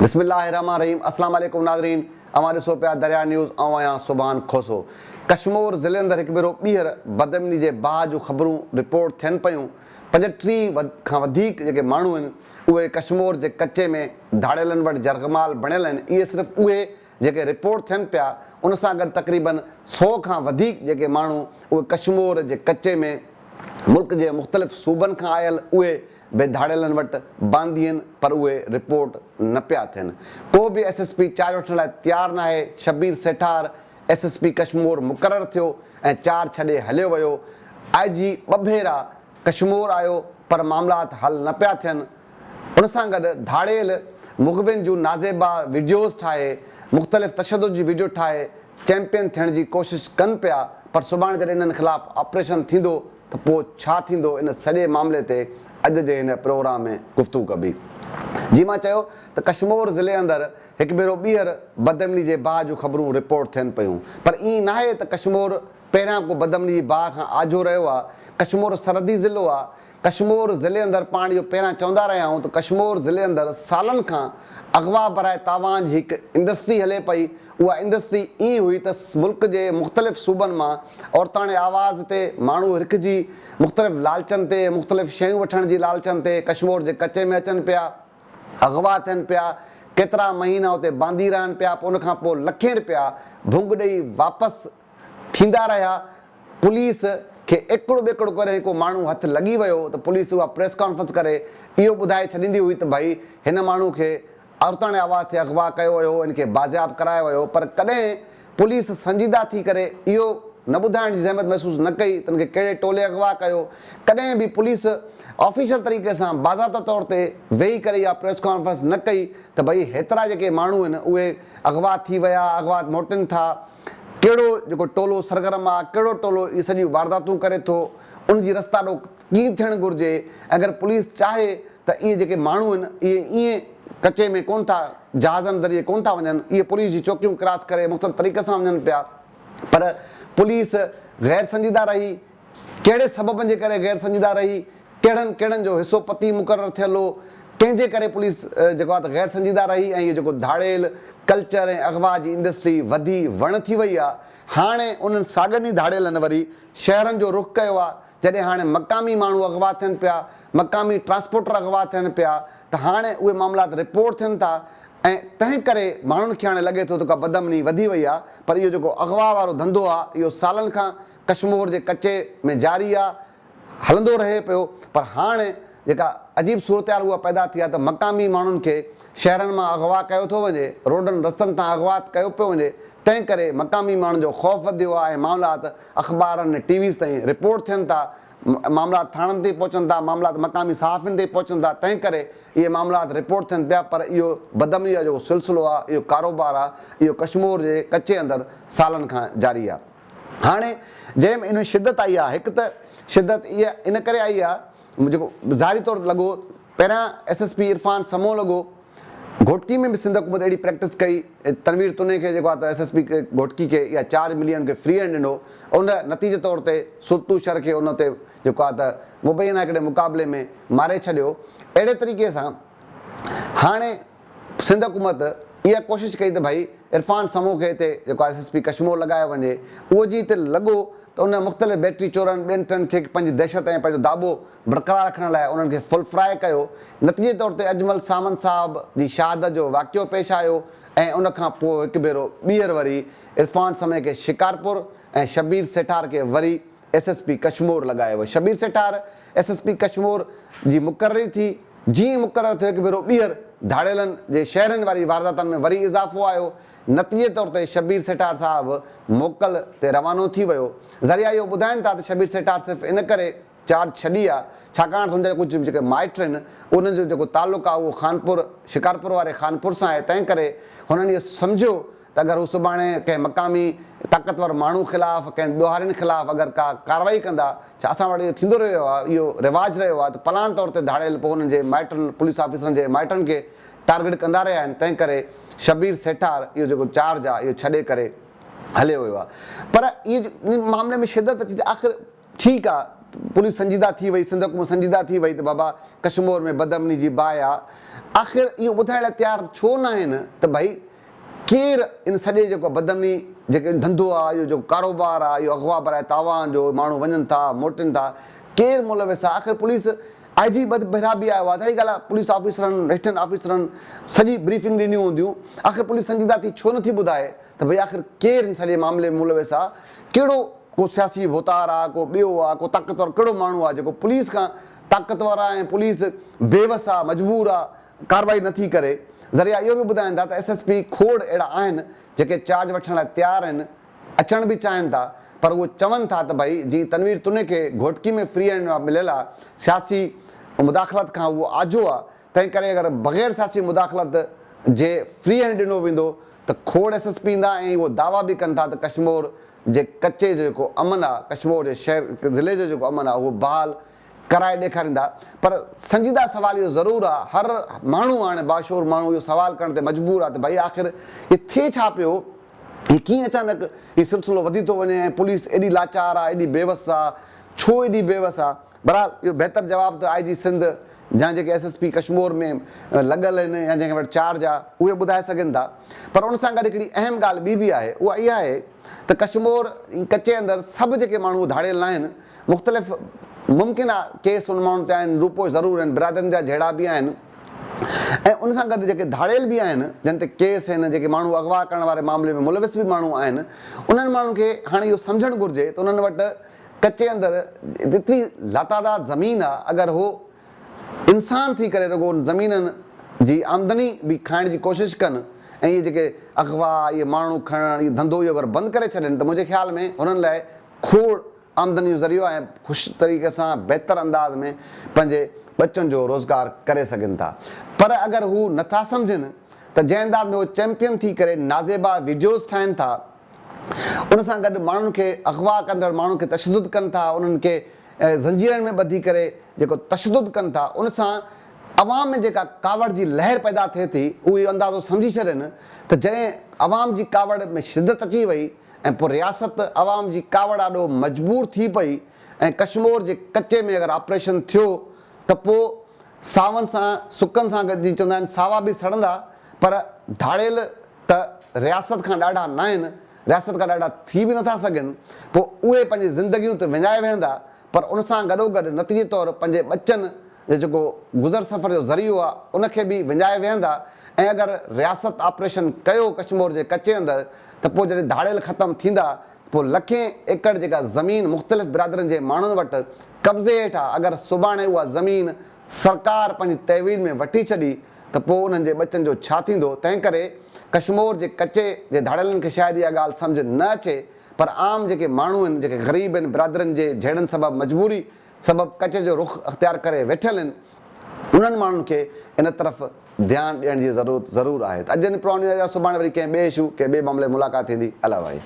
بسم الله الرحمٰن الرحيم اسلام عليڪم ناظرين اوهان ڏسو پيا دريا نيوز آئون آهيان سبحان کوسو ڪشمور ضلعي اندر هڪ ڀيرو ٻيهر بدامني جي باهه جون خبرون رپورٽ ٿين پيون 35 کان وڌيڪ جيڪي ماڻهو آهن اهي ڪشمور جي ڪچي ۾ ڌاڙيلن وٽ يرغمال بڻيل آهن اهي صرف اهي جيڪي رپورٽ ٿين پيا ان سان گڏ تقريبن سو کان وڌيڪ جيڪي ماڻهو اهي ڪشمور جي ڪچي ۾ ملڪ جي مختلف صوبن کان آيل اهي به ڌاڙيلن وٽ باندي آهن پر اهي رپورٽ نه پيا ٿين. ڪو به ايس ايس پي چارج وٺڻ لاء تيار ناهي، Shabbir Sethar S S P Kashmore مقرر ٿيو ۽ چارج ڇڏي هليو ويو، آء جي ٻه ڀيرا ڪشمور آيو پر معاملات حل نه پيا ٿين، ان سان گڏ ڌاڙيل مغوين جون نازيبا وڊيوز ٺاهي مختلف تشدد جي وڊيو ٺاهي چيمپيئن ٿيڻ جي ڪوشش ڪن پيا پر سڀاڻي جڏهن انهن خلاف آپريشن ٿيندو ته پوء ڇا ٿيندو ان سڄي معاملي تي اڄ جي هن پروگرام ۾ گفتگو ڪبي. جي مان چيو ته ڪشمور ضلعي اندر هڪ ڀيرو ٻيهر بدامني جي باهه جون خبرون رپورٽ ٿين پيون پر ائين ناهي ته ڪشمور پهريان ڪو بدامني جي باهه کان آجو رهيو آ ڪشمور سرحدي ضلعو آ ڪشمور ضلعي اندر پاڻ اهو پهريان چوندا رهيا آهيون ته ڪشمور ضلعي اندر سالن کان اغوا براء تاوان جي هڪ انڊسٽري هلي پئي، اها انڊسٽري ائين هئي ته ملڪ جي مختلف صوبن مان عورتاڻي آواز تي ماڻهو هرکجي مختلف لالچن تي مختلف شيون وٺڻ جي لالچن تي ڪشمور جي ڪچي ۾ اچن پيا، اغوا ٿين پيا، ڪيترا مهينا اتي باندي رهن پيا پوء ان کان پوء لکين رپيا ڀونگ ڏئي واپس ٿيندا رهيا، پوليس کي ايڪڙ ٻيڪڙ ڪڏهن ڪو ماڻهو هٿ لڳي ويو ته پوليس اها پريس ڪانفرنس ڪري اهو ٻڌائي ڇڏيندي هئي ته ڀئي هن ماڻهو کي عورتاڻي آواز تي اغوا ڪيو ويو هو ان کي بازياب ڪرايو ويو پر ڪڏهن پوليس سنجيده ٿي ڪري اهو نه ٻڌائڻ جي زحمت محسوس نه ڪئي ته ان کي ڪهڙي ٽولي اغوا ڪيو ڪڏهن به پوليس آفيشل طريقي سان باضابطه طور تي ويهي ڪري اها پريس ڪانفرنس نه ڪئي ته ڀئي هيترا جيڪي ماڻهو آهن اهي اغوا ٿي ويا اغوا موٽن ٿا ڪهڙو جيڪو ٽولو سرگرم آ، ڪهڙو ٽولو اهي سڄيون وارداتون ڪري ٿو، ان جي رستا روڪ ڪيئن ٿيڻ گهرجي، اگر پوليس چاهي ته اهي جيڪي ماڻهو آهن اهي ائين ڪچي ۾ ڪونه ٿا جهازن ذريعي ڪونه ٿا وڃن، اهي پوليس جي چوڪيون ڪراس ڪري مختلف طريقي سان وڃن پيا پر پوليس غير سنجيده رهي، ڪهڙي سببن جي ڪري غير سنجيده رهي، ڪهڙن ڪهڙن جو حصو پتي مقرر ٿيل هو، ڪنهن جي ڪري پوليس جيڪو آهي ته غير سنجيده رهي ۽ اهو جيڪو ڌاڙيل ڪلچر ۽ اغوا جي انڊسٽري وڌي وڻ ٿي وئي آهي، هاڻي انهن ساڳين ئي ڌاڙيلن وري شهرن جو رخ ڪيو آهي، جڏهن هاڻي مقامي ماڻهو اغوا ٿين پيا، مقامي ٽرانسپورٽر اغوا ٿين پيا ته هاڻي اهي معاملات رپورٽ ٿين ٿا ۽ تنهن ڪري ماڻهن کي هاڻي لڳي ٿو ته ڪا بدامني وڌي وئي آهي پر اهو جيڪو اغوا وارو ڌنڌو آهي اهو سالن کان ڪشمور جي ڪچي ۾ جاري آ، هلندو رهي پيو پر هاڻ جيڪا عجيب صورتحال اها پيدا ٿي آ ته مقامي ماڻهن کي شهرن مان اغوا ڪيو ٿو وڃي، روڊن رستن تان اغوا ڪيو پيو وڃي، تنهن ڪري مقامي ماڻهن جو خوف وڌيو آ ۽ معاملات اخبارن ۽ ٽي ويز تائين رپورٽ ٿين ٿا، معاملات ٿاڻن تائين پهچن ٿا، معاملات مقامي صحافين تائين پهچن ٿا، تنهن ڪري اهي معاملات رپورٽ ٿين پيا پر اهو بدامني جو جيڪو سلسلو آ، اهو ڪاروبار آ، اهو ڪشمور جي ڪچي اندر سالن کان جاري آ. هاڻي جنهن ۾ ان ۾ شدت آئي آهي هڪ ته شدت اها ان ڪري آئي آهي جيڪو ظاهري طور لڳو پهريان S S P Irfan Samoon لڳو گهوٽڪي ۾ به سنڌ حڪومت اهڙي پريڪٽس ڪئي تنوير تني کي جيڪو آهي ته ايس ايس پي گهوٽڪي کي اها چارج ملي ان کي فري هينڊ ڏنو ان نتيجي طور تي سلطو شر کي ان تي جيڪو آهي ته مبينا هڪڙي مقابلي ۾ ماري ڇڏيو اهڙي طريقي سان هاڻي سنڌ حڪومت اها ڪوشش ڪئي ته ڀائي عرفان سمون کي هتي جيڪو ايس ايس پي ڪشمور لڳايو وڃي اهو جي هتي لڳو ته ان مختلف بيٽري چورن ٻين ٽن کي پنهنجي دهشت ۽ پنهنجو داٻو برقرار رکڻ لاء انهن کي فل فرائي ڪيو نتيجي طور تي اجمل ساوند صاحب جي شهادت جو واقعو پيش آيو ۽ ان کان پوء هڪ ڀيرو ٻيهر وري عرفان سمي کي شڪارپور ۽ شبير سيٺار کي وري ايس ايس پي ڪشمور لڳايو ويو. Shabbir Sethar S S P Kashmore جي مقرري ٿي، جيئن ئي مقرر ٿيو هڪ ڀيرو ٻيهر ڌاڙيلن جي شهرين واري وارداتن ۾ وري اضافو آيو، نتيجي طور تي شبير سيٺار صاحب موڪل تي روانو ٿي ويو. ذريعا اهو ٻڌائين ٿا ته شبير سيٺار صرف ان ڪري چارج ڇڏي آ ڇاڪاڻ ته هن جا ڪجهه جيڪي مائٽ آهن انهن جو جيڪو تعلق آ اهو خانپور شڪارپور واري خانپور سان آهي تنهن ڪري هنن اهو سمجهيو ته اگر هو سڀاڻي ڪنهن مقامي طاقتور ماڻهو خلاف، ڪنهن ڏوهارين خلاف اگر ڪا ڪارروائي ڪندا، ڇا اسان وٽ اهو ٿيندو رهيو آهي، اهو رواج رهيو آهي ته پلان طور تي ڌاڙيل پوء انهن جي مائٽن، پوليس آفيسرن جي مائٽن کي ٽارگيٽ ڪندا رهيا آهن، تنهن ڪري شبير سيٺار اهو جيڪو چارج آهي اهو ڇڏي ڪري هليو ويو آهي. پر اهو معاملي ۾ شدت اچي ته آخر ٺيڪ آ. پوليس سنجيده ٿي وئي، سنڌ حڪومت سنجيده ٿي وئي ته بابا ڪشمور ۾ بدامني جي باهه آ، آخر اهو ٻڌائڻ لاء تيار ڇو ناهن ته ڀائي ڪير ان سڄي جيڪو بدامني جيڪي ڌنڌو آ، اهو جيڪو ڪاروبار آ، اهو اغوا براء تاوان جو ماڻهو وڃن ٿا موٽن ٿا، ڪير ملوث آ، آخر پوليس I جي ٻه ڀيرا به آيو آ، ظاهري ڳالهه آ پوليس آفيسرن هيٺين آفيسرن سڄي بريفنگ ڏنيون هونديون، آخر پوليس سنجيده ٿي ڇو نٿي ٻڌائي ته ڀئي آخر ڪير ان سڄي معاملي ۾ ملوث آ، ڪهڙو ڪو سياسي ڀوتار آ، ڪو ٻيو آ، ڪو طاقتور ڪهڙو ماڻهو آ جيڪو پوليس کان طاقتور آ ۽ پوليس بيوس آ، مجبور آ، ڪارروائي نٿي ڪري. ذريعا اهو به ٻڌائين ٿا ته ايس ايس پي کوڙ اهڙا آهن جيڪي چارج وٺڻ لاء تيار آهن، اچڻ به چاهين ٿا پر اهي چون ٿا ته ڀئي جيئن تنوير تني کي گهوٽڪي ۾ فري هينڊ مليل آ، سياسي مداخلت کان اهو آجو آ، تنهن ڪري اگر بغير سياسي مداخلت جي فري هينڊ ڏنو ويندو ته کوڙ ايس ايس پي ايندا ۽ اهو دعويٰ به ڪن ٿا ته ڪشمور جي ڪچي جو جيڪو امن آ، ڪشمور جي شهر ضلعي جو جيڪو امن آ اهو بحال ڪرائي ڏيکاريندا پر سنجيده سوال اهو ضرور آ هر ماڻهو هاڻي باشعور ماڻهو اهو سوال ڪرڻ تي مجبور آ ته ڀئي آخر هي ٿئي ڇا پيو هي ڪيئن اچانڪ هي سلسلو وڌي ٿو وڃي ۽ پوليس ايڏي لاچار آ ايڏي بيوس آ ڇو ايڏي بيوس آ بھرحال اهو بهتر جواب ته آء جي سنڌ يا جيڪي ايس ايس پي ڪشمور ۾ لڳل آهن يا جنهن وٽ چارج آ اهي ٻڌائي سگهن ٿا پر ان سان گڏ هڪڙي اهم ڳالهه ٻي به آهي اها اها آهي ته ڪشمور ڪچي اندر سڀ جيڪي ماڻهو ڌاڙيل ناهن مختلف ممڪن آ ڪيس ان ماڻهن تي آهن روپوش ضرور آهن برادرين جا جهيڙا به آهن ۽ ان سان گڏ جيڪي ڌاڙيل به آهن جن تي ڪيس آهن جيڪي ماڻهو اغوا ڪرڻ واري معاملي ۾ ملوث به ماڻهو آهن انهن ماڻهن کي هاڻي اهو سمجهڻ گهرجي ته انهن وٽ ڪچي اندر جيتري لاتعداد زمين آ اگر هو انسان ٿي ڪري رڳو ان زمينن جي آمدني به کائڻ جي ڪوشش ڪن ۽ اهي جيڪي اغوا اهي ماڻهو کڻڻ اهي ڌنڌو اهو اگر بند ڪري ڇڏين ته منهنجي خيال ۾ هنن لاء کوڙ آمدني جو ذريعو آهي ۽ خوش طريقي سان بهتر انداز ۾ پنهنجي ٻچن جو روزگار ڪري سگهن ٿا پر اگر هو نٿا سمجهن ته جنهن انداز ۾ هو چيمپيئن ٿي ڪري نازيبا وڊيوز ٺاهين ٿا ان سان گڏ ماڻهن کي اغوا ڪندڙ ماڻهن کي تشدد ڪن ٿا انهن کي زنجيرن ۾ ٻڌي ڪري جيڪو تشدد ڪن ٿا ان سان عوام ۾ جيڪا ڪاوڙ جي لهر پيدا ٿئي ٿي اهو اندازو سمجهي ڇڏين ته جڏهن عوام جي ڪاوڙ ۾ شدت اچي وئي ۽ پوء رياست عوام جي ڪاوڙ آڏو مجبور ٿي پئي ۽ ڪشمور جي ڪچي ۾ اگر آپريشن ٿيو ته پوء ساون سان سڪن سان گڏ جيئن چوندا آهن ساوا به سڙندا پر ڌاڙيل ته رياست کان ڏاڍا ناهن، رياست کان ڏاڍا ٿي به نٿا سگهن، پوء اهي پنهنجي زندگيون ته وڃائي ويهندا پر ان سان گڏوگڏ نتيجي طور پنهنجي ٻچن جو جيڪو گذر سفر جو ذريعو آهي ان کي به وڃائي ويهندا ۽ اگر رياست آپريشن ڪيو ڪشمور جي ڪچي اندر ته پوء جڏهن ڌاڙيل ختم ٿيندا ته پوء لکين ايڪڙ جيڪا زمين مختلف برادرين جي ماڻهن وٽ قبضي هيٺ آهي اگر سڀاڻي اها زمين سرڪار پنهنجي تحويل ۾ وٺي ڇڏي ته پوء انهن جي ٻچن جو ڇا ٿيندو؟ تنهنڪري ڪشمور جي ڪچي جي ڌاڙيلن کي شايد اها ڳالهه سمجهه نه اچي پر عام جيڪي ماڻهو آهن، جيڪي غريب آهن، برادرين جي جهيڙن سبب مجبوري سبب ڪچي جو رخ اختيار ڪري ويٺل آهن، انهن ماڻهن کي ان طرف ڌيان ڏيڻ جي ضرورت ضرور آهي ته اڄ جن پراڻي سڀاڻي وري ڪنهن ٻئي اشو، ڪنهن ٻئي معاملي ۾ ملاقات ٿيندي. الله واهي.